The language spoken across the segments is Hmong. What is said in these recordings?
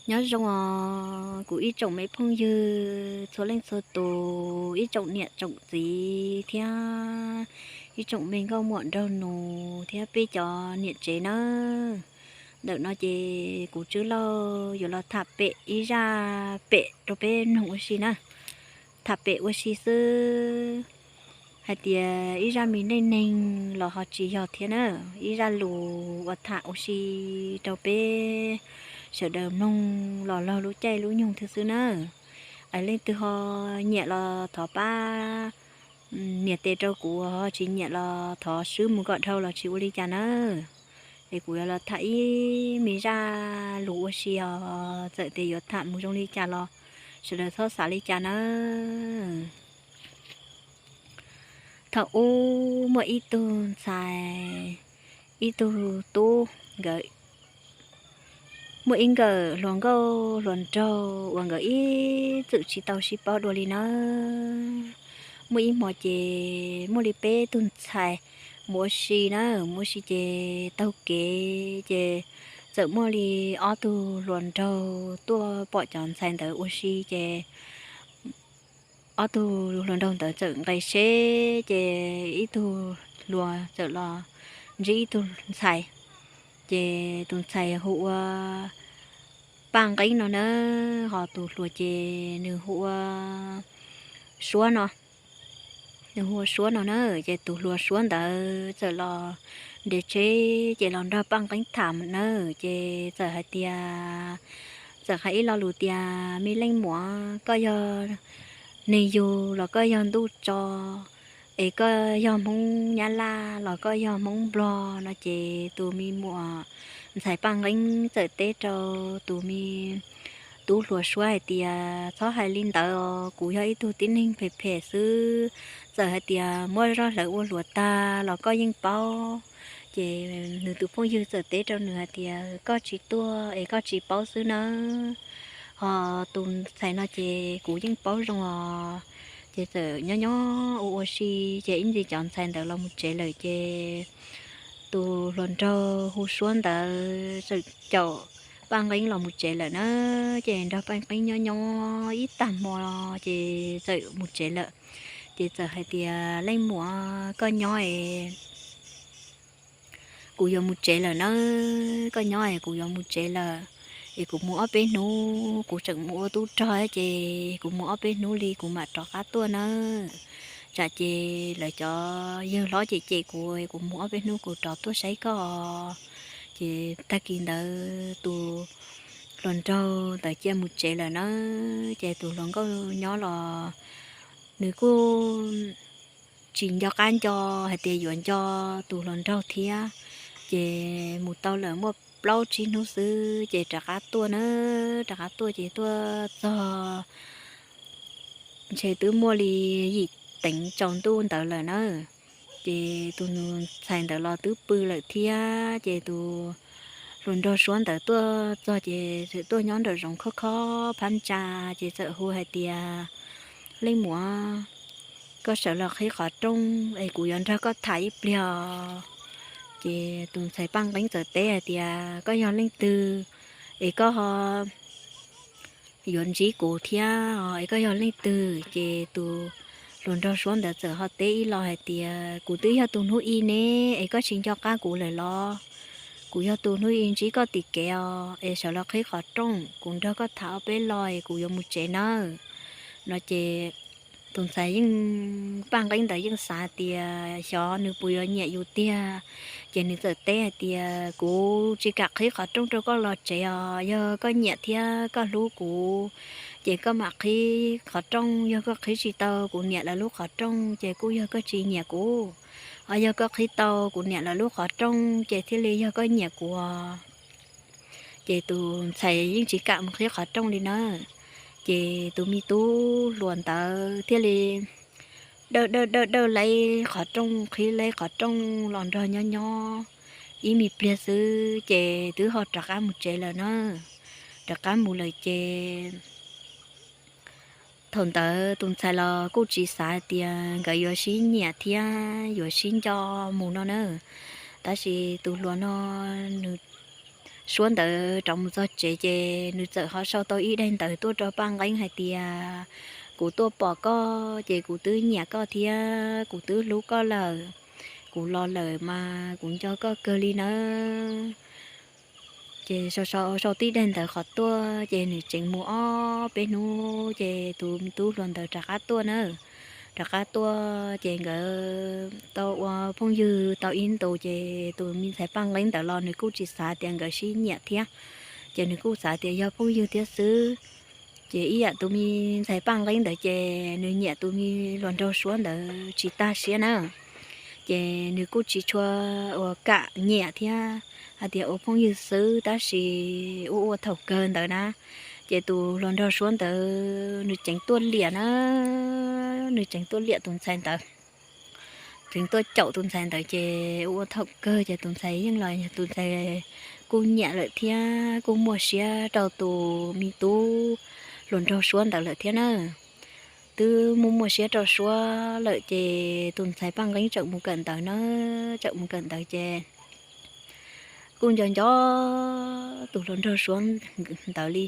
Nyob zoo os kuv ib tsoom me phooj ywg txhua leej txhua tus, ib tsoom niam tsoom txiv thiab ib tsoom me nkauj muam nraug nus thiab peb cov niam tsev nawb. Ntawm no ces kuv Tswb Lauj yuav los tham pem ib zaj pem rau peb mloog ua si na. Tham pem ua si xwb, hais tias ib zaj me neej neeg los ho tsis yog thiab na, ib zaj lus uas tham ua si rau peb sawv daws mloog los laug lub caij lub nyoog thiab xwb na. Es leej twg ho nyiam los thov pab nias tes rau kuv, ho tsis nyiam los thov swb mus kom dhau los tsis ua li cas nawb. Es kuv yuav los tham ib me zaj lus ua si os, txawm tias yuav tham mus zoo li cas los sawv daws txhob xav li cas nawb. Thaum ub muaj ib tug ntxhais, ib tug tub nkawd, muaj ib nkawm hluas nkauj hluas nraug uas nkawd ib txwm tsis tau sib paub dua li nawb. Muaj ib hmo ces muaj li peb tug ntxhais mus ua si na, mus ua si ces taug kev ces txawm muaj li ob tug hluas nraug tuaj pom cov ntxhais ntawd ua si ces ob tug hluas nraug ntawd txawm nqis seb ces ib tug hluas txawm los ntsib ib tug ntxhais, ces tus ntxhais hu ua Paj Nqeeb no na, ho tus hluas ces nws hu ua Suab no, nws hu ua Suab no na. Ces tus hluas Suab ntawd txawm los nres tsheb ces los nrog Paj Nqeeb tham na, ces txawm hais tias, txawm hais ib lo lus tias, me leej muam, koj yog neeg yug los koj yog ntuj tso, es koj yog Hmoob Nyab Laj los koj yog Hmoob Nplog no, ces tus me muam ntxhais Paj Nqeeb txawm teb rau tus me tub hluas Suab hais tias, txhob hais li ntawd os, kuv yog ib tug tib neeg phem phem xwb, txawm hais tias muab zoj hlawv ua hluav tag los koj yeej paub. Ces nws tus phooj ywg txawm teb rau nws hais tias, koj tsis tuaj es koj tsis paub xwb nawb, ho tus ntxhais no ces kuv yeej paub zoo os. Ces txawm nyob nyob ua ua si, ces ib ntsis cov ntxhais ntawd los mus tsev lawm ces tus hluas nraug hu Suab ntawd txawm caum Paj Nqeeb los mus tsev lawm na. Ces nrog Paj Nqeeb nyob nyob ib tag hmo ces txawm mus tsev lawm. Ces txawm hais tias, leej muam, koj nyob es kuv yuav mus tsev lawm nawb, koj nyob es kuv yuav mus tsev lawm, es kuv mus ob peb hnub, kuv tseem mus ua tub rog ces kuv mus ob peb hnub li kuv mam rov qab tuaj nawb. Tsam ces lawv cov yawg hlob cem cem kuv, kuv mus ob peb hnub kuv rov tuaj saib koj. Ces tag kis ntawd tus hluas nraug ntawd cia mus tsev lawm na. Ces tus hluas nkauj nyob los nws kuj tsis nco qab nco hais tias yuav nco tus hluas nraug thiab. Ces mus tau lawm muaj plaub tsib hnub xwb ces rov qab tuaj na, rov qab tuaj ces tuaj txog ntshe twb muaj li yim teev tsaus ntuj ntawd lawm na. Ces tus ntxhais ntawd los twb pw lawm thiab, ces tus hluas nraug Suab ntawd tuaj txog ces tuaj nyob nraum zoov khob khob phab ntsa, ces txawm hu hais tias, leej muam, koj sawv los qhib qhov rooj es kuv yuav nrog koj tham ib pliag. Ces tus ntxhais Paj Nqeeb txawm teb hais tias, koj yog leej twg es koj ho yuav ntsib kuv thiab, es koj yog leej twg? Ces tus hluas nraug Suab ntawd txawm ho teb ib lo hais tias, kuv twb yog tus hnub i ne, es koj tsis nco qab kuv lawm los? Kuv yog tus hnub i ntsib koj tim kev os, es sawv los qhib qhov rooj, kuv nrog koj tham ob peb lo es kuv yuav mus tsev nawb. No ces tus ntxhais yeej, Paj Nqeeb ntawd yeej xav tias xyov nws puas yuav nyiam yus tiag, ces nws txawm teb hais tias, kuv tsis kam qhib qhov rooj rau koj los tsev os, yog koj nyiam thiab koj hlub kuv ces koj mam qhib qhov rooj, yog koj qhib tsis tau kuv niam lawv lub qhov rooj ces kuj yog koj tsis nyiam kuv, ho yog koj qhib tau kuv niam lawv lub qhov rooj ces thiaj li yog koj nyiam kuv. Ces tus ntxhais yeej tsis kam mus qhib qhov rooj li na. Ces tus me tub hluas ntawd thiaj li dawj dawj dawj dawj laib qhov rooj, qhib laib qhov rooj los nrog nyob nyob ib me pliag xwb ces twb ho rov qab mus tsev lawm na. Rov qab mus lawm ces thaum ntawd tus ntxhais los kuj tsis xav hais tias nkawd yuav sib nyiam thiab yuav sib nco mus no na. Tab sis tus hluas no nws Suab ntawd rov mus txog tsev ces nws txawm ho sau tau ib daim ntawv tuaj rau Paj Nqeeb hais tias, kuv tuaj pom koj ces kuv twb nyiam koj thiab kuv twb hlub koj lawm. Kuv los lawm mas kuv nco koj kawg li nawb. Ces sau sau tib daim ntawv qhov tuaj ces nws tseem mus ob peb hnub ces tus tub hluas ntawd rov qab tuaj na. Rov qab tuaj ces nkawd tau ua phooj ywg tau ib ntus ces tus me ntxhais Paj Nqeeb ntawd los nws kuj tsis xav tias nkawd sib nyiam thiab, ces nws kuj xav tias yog phooj ywg thiab xwb. Ces ib yam tus me ntxhais Paj Nqeeb ntawd ces nws nyiam tus me hluas nraug Suab ntawd tsis tag siab na. Ces nws kuj tsis tshua ua kam nyiam thiab, hais tias ua phooj ywg xwb tab sis ua ua thaum kawg ntawd na, ces tus hluas nraug Suab ntawd nws tseem tuaj liam na, nws tseem tuaj liam tus ntxhais ntawd, tseem tuaj caum tus ntxhais ntawd ces ua ua thaum kawg ces tus ntxhais yeej los yog tus ntxhais kuj nyiam lawm thiab kuj muaj siab rau tus me tub hluas nraug Suab ntawd lawm thiab na. Twb muaj muaj siab rau Suab lawm ces tus ntxhais Paj Nqeeb tseem mus kawm ntawv na, tseem mus kawm ntawv ces kuj nco nco tus hluas nraug Suab ntawd li.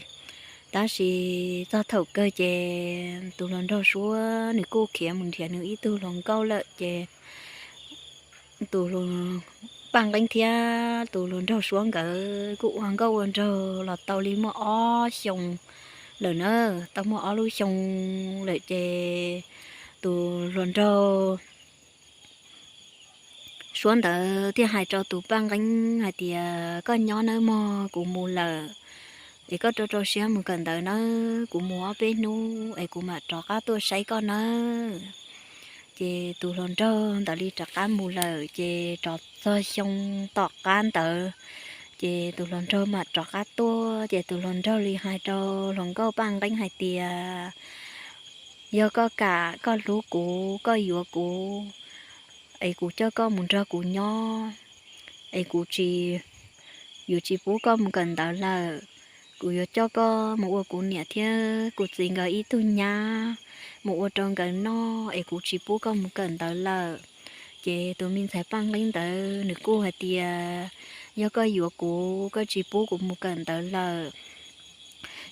Tab sis txog thaum kawg ces tus hluas nraug Suab nws kuj khiav mus nrhiav nws ib tug hluas nkauj lawm ces tus Paj Nqeeb thiab tus hluas nraug Suab nkawd kuj ua nkauj ua nraug los tau li muaj ob xyoos lawm na, tau muaj ob lub xyoo lawm ces tus hluas nraug Suab ntawd thiaj hais rau tus Paj Nqeeb hais tias, koj nyob nawb mog, kuv mus lawm, es koj rau rau siab mus kawm ntawv nawb, kuv mus ob peb hnub es kuv mam rov qab tuaj saib koj nawb. Ces tus hluas nraug ntawd li rov qab mus lawm ces rov txog xyoo tom qab ntawd, ces tus hluas nraug mam rov qab tuaj ces tus hluas nraug li hais rau hluas nkauj Paj Nqeeb hais tias, yog koj kam koj hlub kuv koj yuav kuv es kuv coj koj mus nrog kuv nyob, es kuv tsis, yuav tsis pub koj mus kawm ntawv lawm. Kuv yuav coj koj mus ua kuv niam thiab kuv txiv nkawd ib tug nyab, mus ua rau nkawd noj es kuv tsis pub koj mus kawm ntawv lawm. Ces tus me ntxhais Paj Nqeeb ntawd nws kuj hais tias, yog koj yuav kuv koj tsis pub kuv mus kawm ntawv lawm,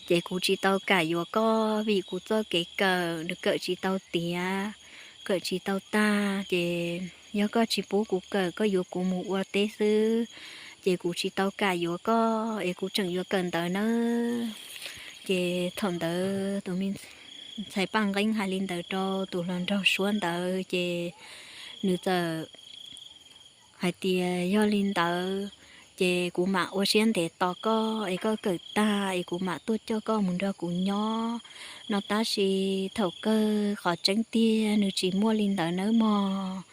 ces kuv tsis tau kam yuav koj vim kuv txoj kev kawm nws kawm tsis tau tiav, kawm tsis tau tag, ces yog koj tsis pub kuv kawm koj yuav kuv mus ua teb xwb, ces kuv tsis tau kam yuav koj es kuv tseem yuav kawm ntawv nawb. Ces thaum ntawd tus me ntxhais Paj Nqeeb hais li ntawd rau tus hluas nraug Suab ntawd ces nws txawm hais tias, yog li ntawd ces kuv mam ua siab ntev tos koj es koj kawm tag es kuv mam tuaj coj koj mus nrog kuv nyob no, tab sis thaum kawg qhov tseeb tiag nws tsis muaj li ntawd nawb mog.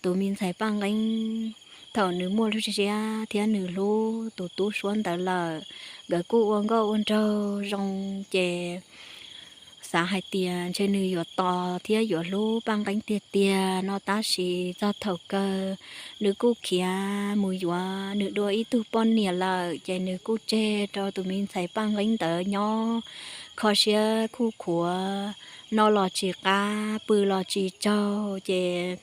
Tus me ntxhais Paj Nqeeb thaum nws muaj lub siab thiab nws hlub tus tub Suab ntawd lawm, nkawd kuj ua nkauj ua nraug zoo ces xav hais tias ntshe nws yuav tos thiab yuav hlub Paj Nqeeb tiag tiag no, tab sis txog thaum kawg nws kuj khiav mus yuav nws dua ib tug poj niam lawm, ces nws kuj tseg rau tus me ntxhais Paj Nqeeb ntawd nyob kho siab khuj khuav, noj los tsis qab pw los tsis tsaug, ces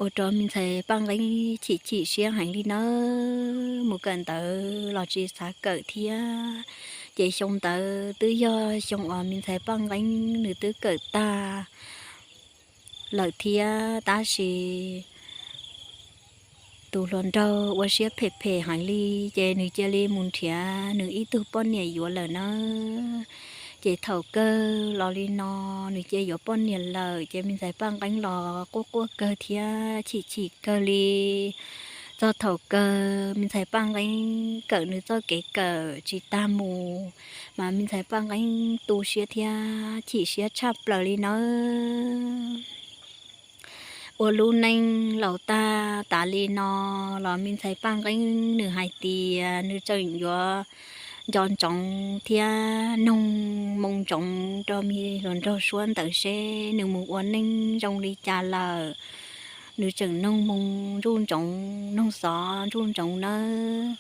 ua rau me ntxhais Paj Nqeeb chim chim siab heev li nawb, mus kawm ntawv los tsis xav kawm thiab. Ces xyoo ntawd twb yog xyoo uas me ntxhais Paj Nqeeb nws twb kawm tag lawm thiab, tab sis tus hluas nraug ua siab phem phem heev li, ces nws cia li mus nrhiav nws ib tug poj niam yuav lawm nawb. Ces thaum kawg los li no, nws cia yuav poj niam lawm, ces me ntxhais Paj Nqeeb los quaj quaj kawg thiab chim chim kawg li. Txog thaum kawg me ntxhais Paj Nqeeb kawm nws txoj kev kawm tsis tag mus, mas me ntxhais Paj Nqeeb tu siab thiab chim siab tshaj plaws li nawb. Ua lub neej laus tag tas li no los me ntxhais Paj Nqeeb nws hais tias nws tseem yuav nco ntsoov thiab noog moo ntsoov rau me hluas nraug Suab ntawd seb nws mus ua neej zoo li cas lawm. Nws tseem noog moo ntsuj ntsoov, noog xov ntsuj ntsoov nawb.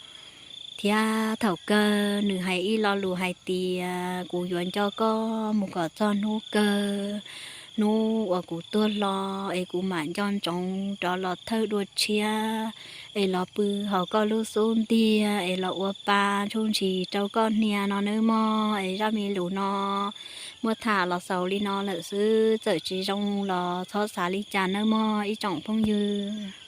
Thiab thaum kawg nws hais ib lo lus hais tias, kuv yuav nco koj mus kom txog hnub kawg, Hnub uas kuv tuag hlo es kuv mam nco ntsoov rov los thawj dua tshiab es los pw hauv koj lub xub ntiag es los ua pa ntsuj ntsis rau koj hnia no nawb mog. Es zaj me lus no muab tham los xaus li no lawm xwb, txawm tsis zoo los txhob xav li cas nawb mog ib tsoom phooj ywg.